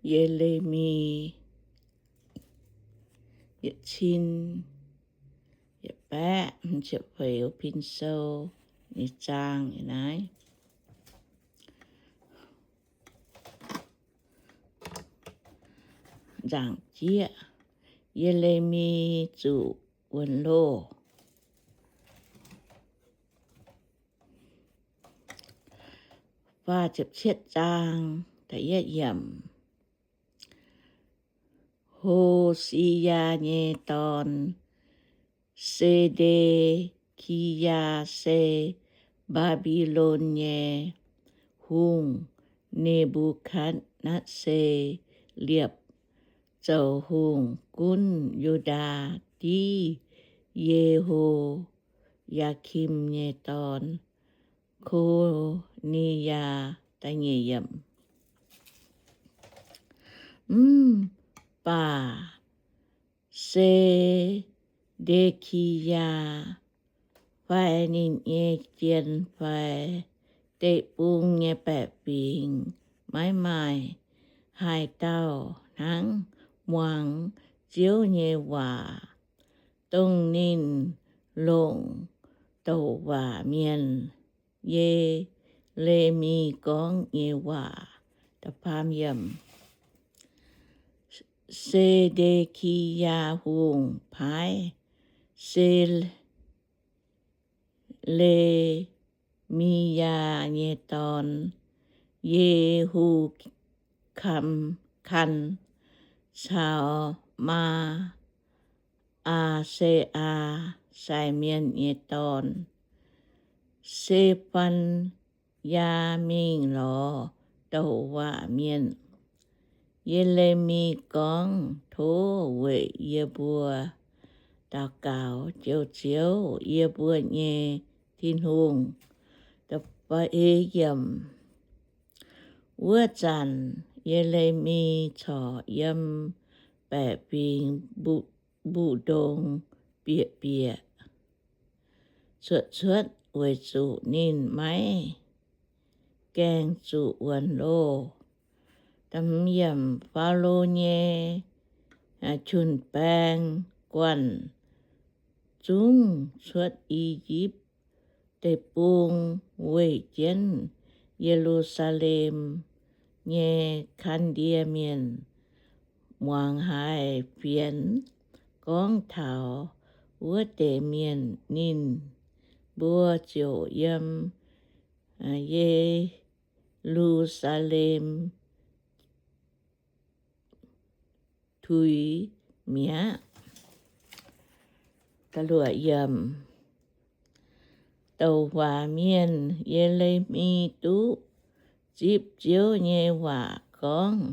Ye^le^mi yietc cin yietc baeqv hmz ziepc feix pin sou nyei zaang naaiv. Nzaangc jieqv, Ye^le^mi zuqc wuonx loh. Faah ziepc cietv zaang, da'yietv yiemc. Ho^si^yaa nyei dorn, Se^nde^ki^yaa, se Mbaa^mbi^lon nyei hungh, Ne^mbu^katv^netv^saa, liepc zoux hungh gunv Yu^ndaa div Ye^ho^yaa^kim nyei dorn, Ko^ni^yaa. Mv baac Se^nde^ki^yaa fai ninh nyei jien fai deic-bung nyei baeqc fingx maiv maaih haaix dauh hnangv muangx Ziouv nyei waac, dongh ninh longc douc waac mienh Ye^le^mi gorngv nyei waac. Se^nde^ki^yaa Hungh paaiv Se^le^mi^yaa nyei dorn, Ye^hu^kam, kan caux Maa^se^aa, sai mienh nyei dorn, Se^fan^yaa, mingh lorz douc waac mienh. Ye^le^mi gorngv, Tov weic yie mbuo daux gaux, Ziouv, Ziouv, yie mbuo nyei Tin-Hungh. Wuov zanc Ye^le^mi corc yiem baeqc fingx mbu'ndongx bieqc bieqc cuotv cuotv, weic zuqc ninh maiv gaengh zuqc wuonx loh. Faalo nyei jun-baeng guanh zungv cuotv I^yipv Deic-Bung weih jienv Ye^lu^saa^lem nyei Kaan^ndie Mienh muangx haic fienx gorngv taux wuov deix mienh, ninh mbuo ziouc yiem Ye^lu^saa^lem tuix mi'aqv. Douc waac mienh Ye^le^mi duqv zipv Ziouv nyei waac gorngv,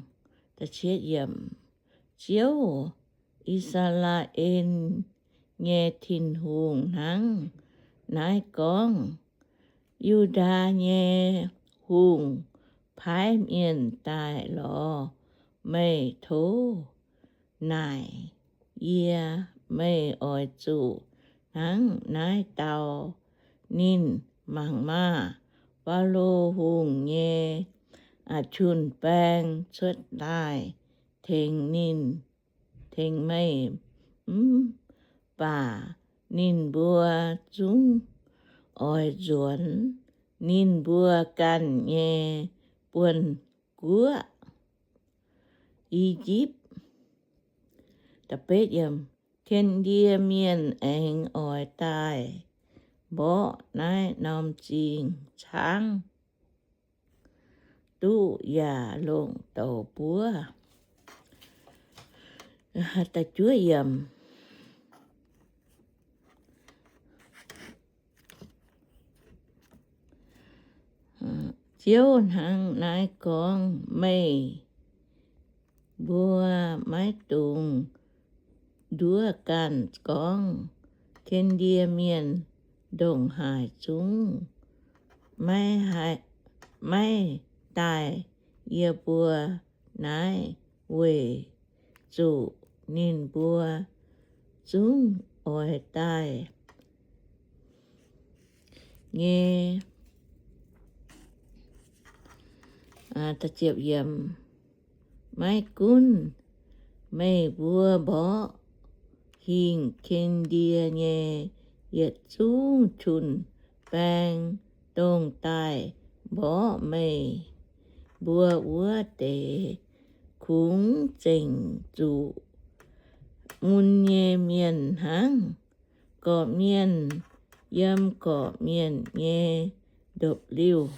Ziouv, I^saa^laa^en nyei Tin-Hungh hnangv naaiv gorngv, Yu^ndaa nyei hungh paaiv mienh daaih lorz meih tov naaic yie, meih oix zuqc hnangv naaiv dau ninh mangc maah! Faalo Hungh nyei jun-baeng cuotv daaih tengx ninh, tengx meih, mv baac ninh mbuo zungv oix nzuonx ninh mbuo ganh nyei buonv-guoqv, I^yipv. Ken^ndie Mienh aengx oix daaih mborqv naaiv norm zingh caangv duqv yaac longc douc buov. Ziouv hnangv naaiv gorngv, Meih mbuo maiv dungx nduov ganh gorngv, Ken^ndie Mienh ndongc haaix zungv maiv daaih yie mbuo naaiv, weic zuqc ninh mbuo zungv oix daaih nyei. Maiv gunv meih mbuo mborqv hingh Ken^ndie nyei yietc zungv jun-baeng, dongh daaih mborqv meih mbuo wuov deix, kungx zengc zuqc mun nyei mienh hnangv, gorqv-mienh yiem gorqv-mienh nyei ndopv-liuh.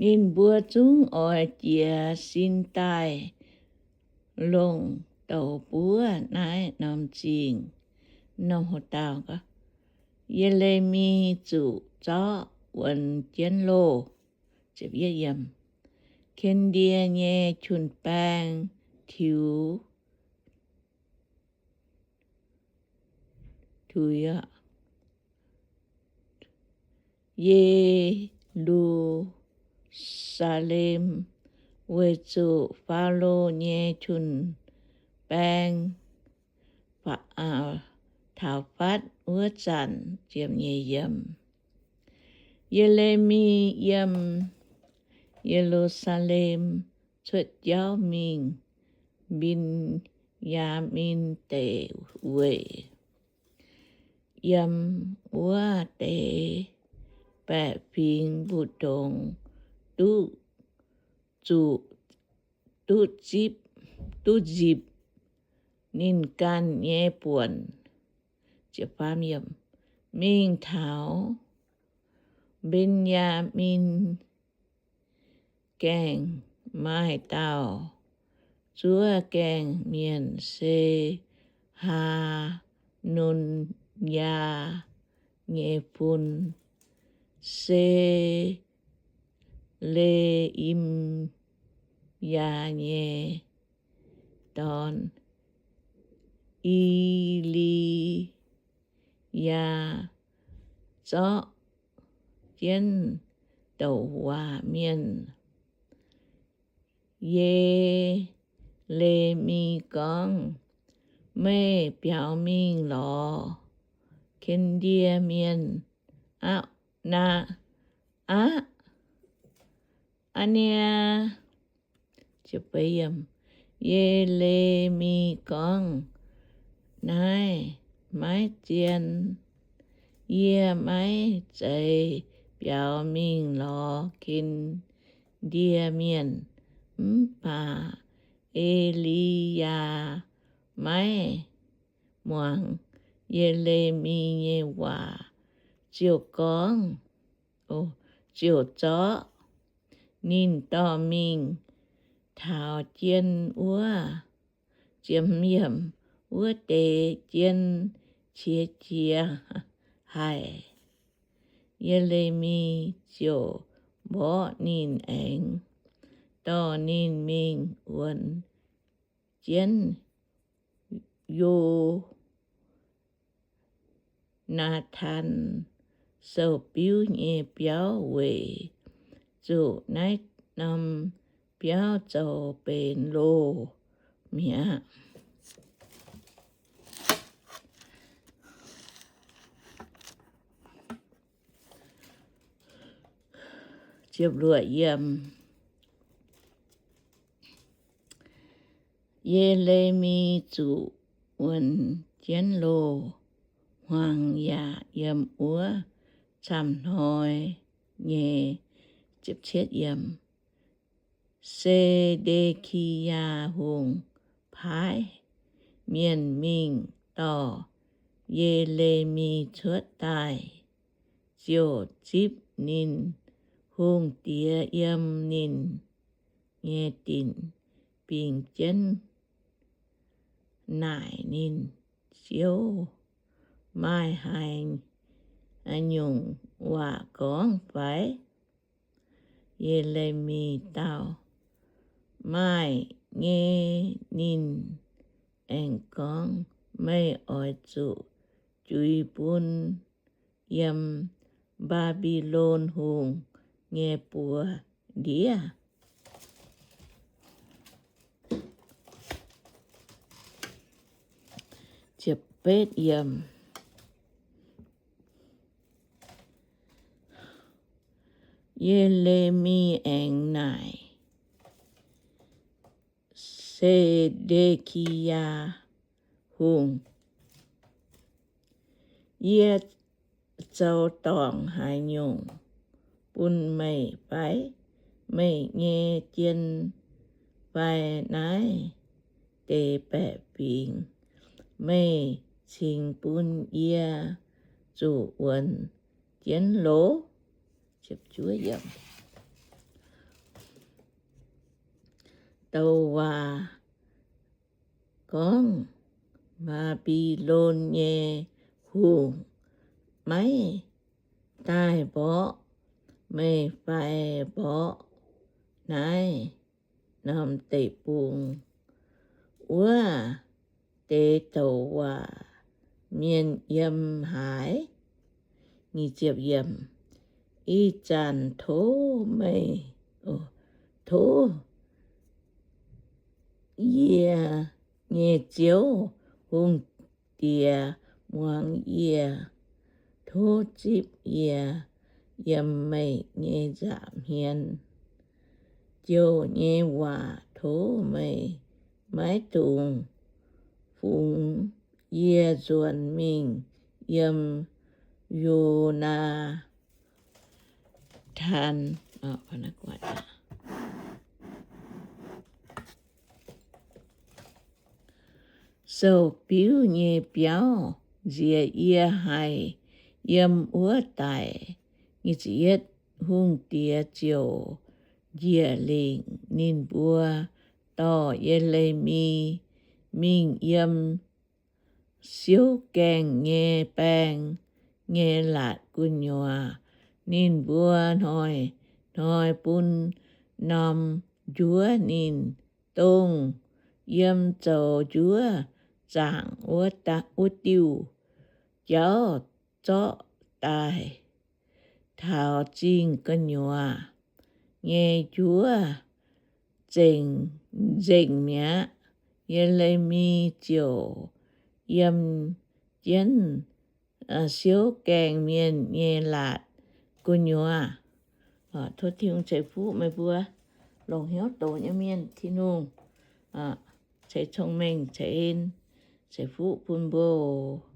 Ninh mbuo zungv oix jiez sin daaih longc douc buov naaiv norm zingh. Norm houx-daauh, Ye^le^mi zuqc zorqv wuonx jienv loh. Ken^ndie nyei jun-baeng tiux tuix Ye^lu^saa^lem, weic zuqc Faalo nyei jun-baeng taux fatv wuov zanc. Ye^le^mi yiem Ye^lu^saa^lem cuotv jauv mingh Mben^yaa^min Deic Weic, yiem wuov deix baeqc fingx mbu'ndongx duqv zuqc, duqv zipv, duqv nzipc ninh ganh nyei buonc. Mingh taux Mben^yaa^min Gaengh. Maaih dauh zuov gaengh mienh se Haa^non^yaa nyei fun, Se^le^im^yaa nyei dorn, E^li^yaa, zorqv jienv douc waac mienh. Ye^le^mi gorngv, Meih biaux mingh lorz Ken^ndie Mienh aqv. Aqv, aa nie. Ye^le^mi gorngv, Naaiv maiv zien. Yie maiv zeiz biaux mingh lorz Ken^ndie Mienh. Mv baac E^li^yaa maiv muangx Ye^le^mi nyei waac, ziouc gorngv, ziouc zorqv ninh dorh mingh taux jien wuov. Wuov deix jien qiex jiez haic. Ye^le^mi ziouc mborqv ninh aengx dorh ninh mingh wuonx jienv Yo^naa^tan sou-biuv nyei biauv weic zuqc naaiv norm biauv zoux benx loh mi'aqv. Ye^le^mi zuqc wuonx jienv loh hmuangx yaac yiem wuov camv-hnoi nyei. Se^nde^ki^yaa Hungh paaiv mienh mingh dorh Ye^le^mi cuotv daaih, ziouc zipv ninh. Hungh diex yiem ninh nyei dinc bingx jienv naaic ninh, Ziouv, maaih haaix nyungc waac gorngv fai? Ye^le^mi dau, Maaih nyei. Ninh aengx gorngv, Meih oix zuqc juix bun yiem Mbaa^mbi^lon Hungh nyei buoz-ndiev. Ziepc betv yiem. Ye^le^mi aengx naaic Se^nde^ki^yaa Hungh, Yie zoux dorngc haaix nyungc bun meih fai? Meih nyei jien fai naaiv deix baeqc fingx? Meih cingx bun yie zuqc wuonx jienv loz? Douc waac gorngv, Mbaa^mbi^lon nyei hungh maiv daaih mborqv meih fai mborqv naaiv norm deic-bung? Wuov deix douc waac mienh yiem haaix? Ih zanc tov meih, tov yie nyei Ziouv, hungh diex, muangx yie. Tov zipv yie yiem meih nyei nza'hmien jouh nyei waac. Tov meih maiv dungx fungx yie nzuonx mingh yiem Yo^naa^tan sou-biuv nyei biauv nziex yie haih yiem wuov daic. Hungh diex ziouc njiec lingc ninh mbuo dorh Ye^le^mi mingh yiem siouv gaengh nyei baeng nyei laatc gu'nyuoz. Ninh mbuo hnoi-hnoi bun norm njuov ninh dongh yiem zoux njuov zaangc wuov diuh jauv zorqv daaih taux zingh gu'nyuoz nyei njuov nzengc mi'aqv. Ye^le^mi ziouc yiem jienv siouv gaengh mienh nyei laatc gu'nyuoz. Tov Tin-Hungh ceix fuqv meih mbuo longc hnyouv doqc nyei mienh. Tin-Hungh ceix cong-mengh, ceix en, ceix fuqv bun mbuo oc.